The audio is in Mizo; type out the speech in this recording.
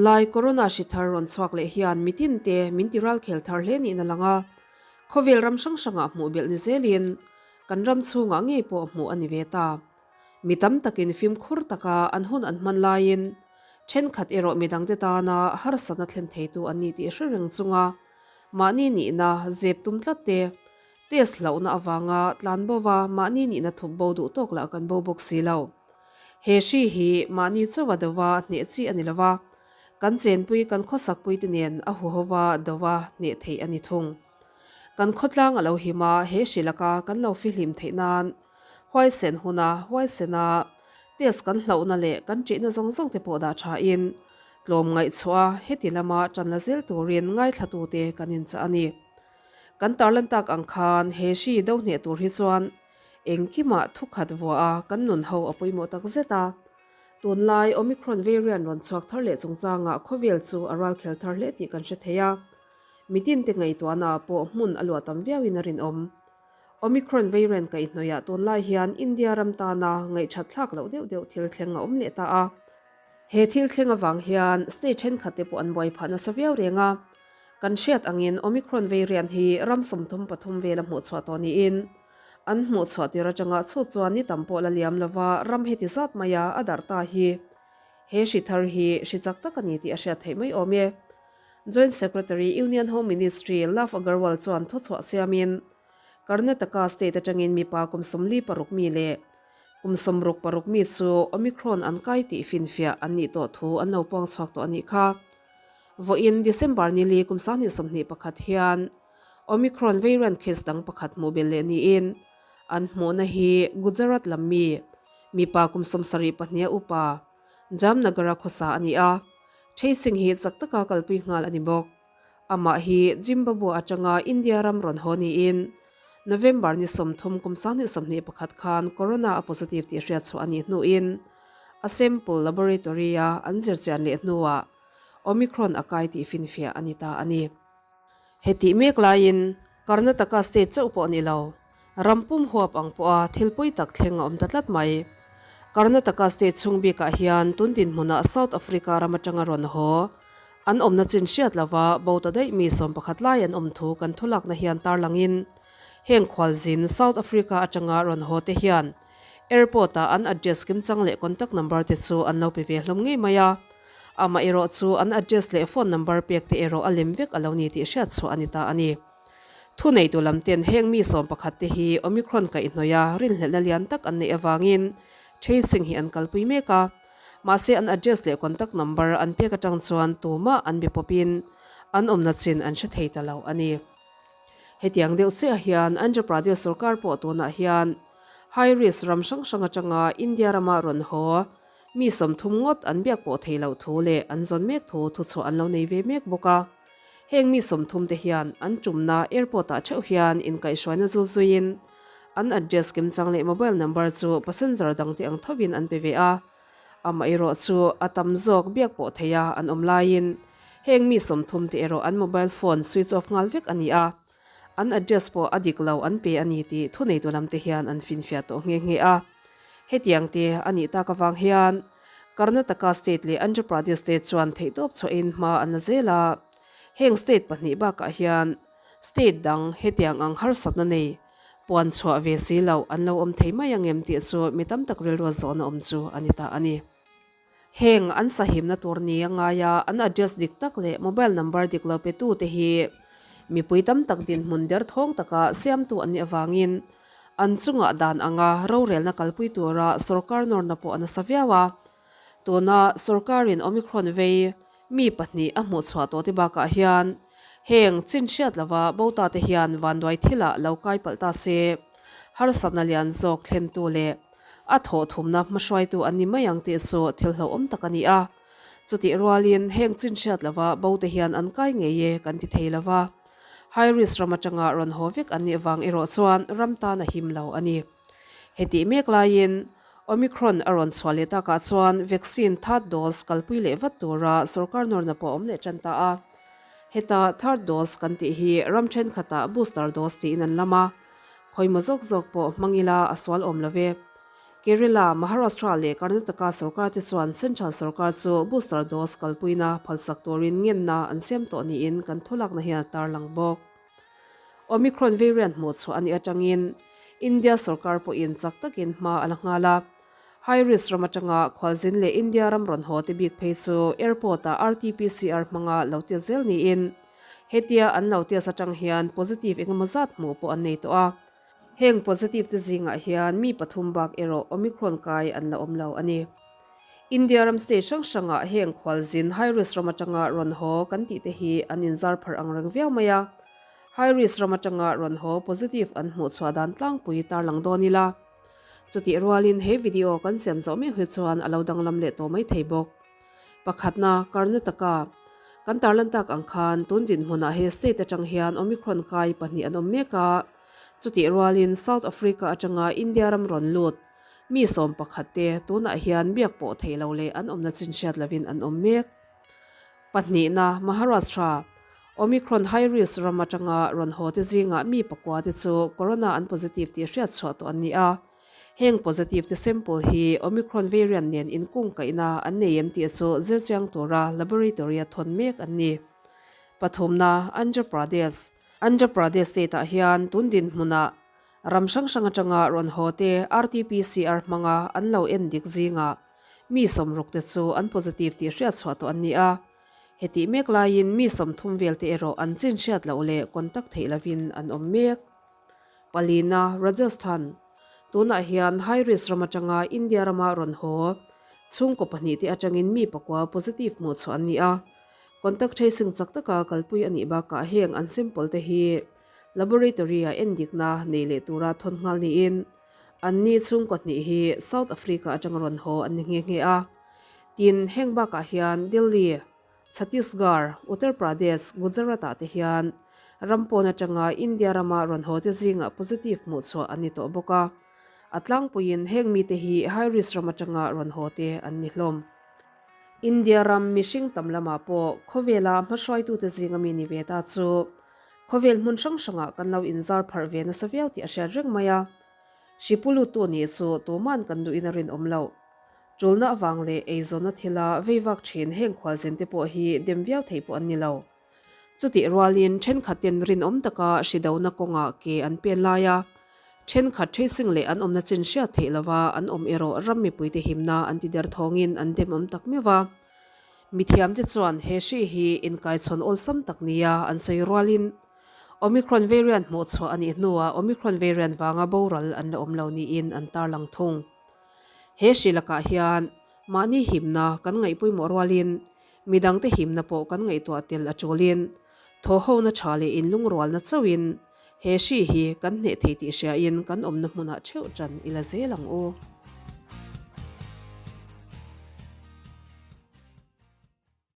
Tunlai Corona hri thar rawn chhuak leh hian mitin te min ti ralkhel thar hle niin a lang a, khawvel ram hrang hrangah hmuh belh ni zelin kan ram chhungah ngei pawh hmuh a ni ve ta. Mi tam takin fimkhur taka an hun an hman laiin thenkhat erawh midangte tana harsatna thlen theitu an ni tih hre reng chunga mahni nihna zep tum tlat te, test hlauhna avanga tlan bova mahni nihna thup bo duh tawk lah kan bo bawk si lo. He hri hi mahni chauha dova hneh chi a ni lova, kan chenpui kan khawsakpui te nen a huhova dova hneh theih a ni thung. Kan khawtlang a lo him a, he hri laka kan lo fihlim theih nan huaisen huna huaisena test kan hlauhna leh kan ṭihna zawng zawng te pawh dah ṭhain tlawm ngaihchhuah a heti lama ṭan la zel turin ngaithlatute kan inchah a ni. Kan tarlan tak ang khan he hri do hneh tur hi chuan Engkimah thukhat vuah a kan nun ho a pawimawh tak zet a. Tunlai Omicron variant rawn chhuak thar leh chungchangah khawvel chu a ralkhel thar hle tih kan hre thei a. Mitin te ngaihtuahna ah pawh hmun a luah tam viauin a rinawm. Omicron variant kaihhnawihah tunlai hian India ram tana ngaihthat thlak loh deuh deuh thil thleng a awm leh ta a. He thil thleng avang hian state thenkhat te pawh an buai phah nasa viau reng a. Kan hriat angin Omicron variant hi ram 33 vela hmuhchhuah tawh niin, An hmuh chhuah tir atanga chhut chuan ni tam pawh la liam lova ram heti zat maia a darh ta hi he hri thar hi hri chak tak a ni tih a hriat theih mai awm e. Joint Secretary Union Home Ministry Lav Agarwal chuan thuchhuah siamin Karnataka state atangin mipa kum 46 mi leh kum 66 mi chu Omicron an kai tih finfiah an nih tawh thu an lo puang chhuak tawh a nih kha. Vawiin December nili kum 2021 hian Omicron variant case dang pakhat hmuh belh leh niin, an hmuhna hi Gujarat lam mi, mipa kum 72 a upa, Jamnagar-a khawsa a ni a. Tracing hi chak taka kalpui nghal a ni bawk. Amah hi Zimbabwe atanga India ram rawn haw niin, November ni 30 kum 2021 khan corona a positive tih hriatchhuah a nih hnuin a sample laboratory-a an zirchian leh hnuah Omicron a kai tih finfiah a ni ta a ni. Hetih mek laiin Karnataka state chauh pawh ni lo, ram pum huap ang pawha thil pawi tak thleng a awm ta tlat mai. Karnataka state chhung bikah hian tun dinhmunah South Africa ram atanga rawn haw, an awmna chin hriat lova bo ta daih mi 11 lai an awm thu kan thulakna hian tarlangin heng khualzin South Africa atanga rawn haw te hian Airport-ah an address kimchang leh contact number te chu an lo pe ve hlawm ngei mai a. Amaherawh chu an address leh phone number pek te erawh a lem vek a lo ni tih hriat chhuah a ni ta a ni. Thuneitu lam ten heng mi 11 te hi Omicron kaihhnawih a rinhlelhna lian tak an neih avangin tracing hi an kalpui mek a. Mahse an address leh contact number an pek atang chuan tumah an be pawpin an awmna chin an hre thei ta lo a ni. Hetiang deuh chiah hian Andhra Pradesh sorkar pawh tunah hian High risk ram hrang hrang atanga India rama rawn haw mi 30 ngawt an biak pawh thei loh thu leh an zawn mek thu thuchhuah an lo nei ve mek bawk a. Heng mi 30 te hian an tumna airport ah theuh hian inkaihhruaina zul zuiin an address kimchang leh mobile number chu passenger dangte ang thovin an pe ve a. Amaherawh chu a tam zawk biak pawh theia an awm laiin heng mi 30 te erawh an mobile phone switch off nghal vek a ni a. An address pawh a dik lo an pe a ni tih thuneitu lam te hian an finfiah tawh nghe nghe a. Hetiang te a nih tak avang hian Karnataka state leh Andhra Pradesh state chuan theihtawp chhuahin hma an la zel a. Heng state pahnih bakah hian state dang hetiang ang harsatna nei puan chhuah ve si loh an lo awm thei mai ang em tih chu mi tam tak rilru zawhna awm chu a ni ta a ni. Heng an sahimna tur ni a ngai a, an address dik tak leh mobile number dik lo pe tu te hi mipui tam tak dinhmun derthawng taka siamtu an nih avangin an chungah dan anga rorelna kalpui tura sorkar nawrna pawh a nasa viau a. Tuna sorkarin Omicron vei mi pahnih a hmuh chhuah tawh te bakah hian heng chin hriat lova bo ta te hian vanduai thilah lo kai palh ta se, harsatna lian zawk thlentu leh A thawh thumna hmahruaitu an ni mai ang tih chu thil hlauhawm tak a ni a. Chutih rualin heng chin hriat lova bo te hian an kai ngei e kan ti thei lova. High risk ram atanga rawn haw vek an nih vang erawh chuan ram tan a him lo a ni. Hetih mek laiin Omicron a rawn chhuah leh takah chuan vaccine third dose kalpui leh vat tura sorkar nawrna pawh a awm leh tan ta a. Heta third dose kan tih hi ram thenkhatah booster dose tiin an lam a. Khawimaw zawk zawk pawh hmang ila a sual awm lo ve. Kerala, Maharashtra leh Karnataka sorkar te chuan Central sorkar chu booster dose kalpuina phalsak turin ngenna an siam tawh niin kan thulakna hian a tarlang bawk. Omicron variant hmuh chhuah a nih atangin India sorkar pawhin chak takin hma a la nghal a. High risk ram atanga khualzin leh India ram rawn haw te bik phei chu airport ah RT-PCR hmanga lo test zel niin hetia an lo test atang hian positive engemaw zat hmuh pawh an nei tawh a. Heng positive te zingah hian mi pathum bak erawh Omicron kai an la awm lo a ni. India ram state hrang hrangah heng khualzin high risk ram atanga rawn haw kan tih te hi an inzar pharh ang reng viau mai a. High risk ram atanga rawn haw positive an hmuh chhuah dan tlangpui tarlang dawn ila. Chutih rualin he video kan siam zawh meuh hi chuan a lo danglam leh tawh mai thei bawk. Pakhatna, Karnataka. Kan tarlan tak ang khan tun dinhmunah he state atang hian Omicron kai pahnih an awm mek a. Chutih rualin South Africa atanga India ram rawn lut mi 11 te tunah hian biak pawh theih lo leh an awmna chin hriat lovin an awm mek. Pahnihna, Maharashtra. Omicron high risk ram atanga rawn haw te zingah mi pakua te chu corona an positive tih hriat chhuah tawh an ni a. Heng positive te sample hi Omicron variant nen inkungkaihna an nei em tih chu zirchiang tura laboratory-a thawn mek an ni. Pathumna, Andhra Pradesh. Andhra Pradesh state-ah hian tun dinhmunah ram hrang hrang atanga rawn haw te RT-PCR hmanga an lo en dik zingah mi 60 te chu an positive tih hriat chhuah tawh an ni a. Hetih mek laiin mi 30 vel te erawh an chin hriat loh leh contact theih lovin an awm mek. Palina, Rajasthan. Tunah hian high risk ram atanga India rama rawn haw chhungkaw pahnih te atangin mi pakua positive hmuh chhuah an ni a. Contact tracing chak taka kalpui a nih bakah heng an sample te hi laboratory-a endikna nei leh tura thawn nghal niin anni chhungkaw hnih hi South Africa atanga rawn haw an ni nghe nghe a. Tin, heng bakah hian Delhi, Chhattisgarh, Uttar Pradesh, Gujarat-ah te hian ram pawn atanga India rama rawn haw te zingah positive hmuh chhuah an ni tawh bawk a. A tlangpuiin heng mite hi high risk ram atanga rawn haw te an ni hlawm. India ram mihring tam lamah pawh khawvela hmahruaitute zinga mi ni ve ta chu khawvel hmun hrang hrangah kan lo inzar pharh ve nasa viau tih a hriat reng mai a. Hripulutu nih chu tuman kan duhin a rinawm loh. Tulna avang leh eizawnna thila veivak thin heng khualzin te pawh hi dem viau thei pawh an ni lo. Chutih rualin thenkhatin rinawm taka hri dona kawngah ke an pen lai a, thenkhat tracing leh an awmna chin hriat theih lova an awm erawh ram mipuite himna an ti der thawngin an dem awm tak meuh va. Mithiamte chuan he hri hi inkaichhawn awlsam tak nia an sawi rualin Omicron variant hmuhchhuah a nih hnuah Omicron variant vanga boral an la awm lo niin an tarlang thung. He hri lakah hian mahni himna kan ngaih pawimawh rualin midangte himna pawh kan ngaihtuah tel a tulin thawhhona tha leh inlungrualna chauhin he hri hi kan hneh thei tih hriain kan awmna hmunah theuh tan i la zel ang u.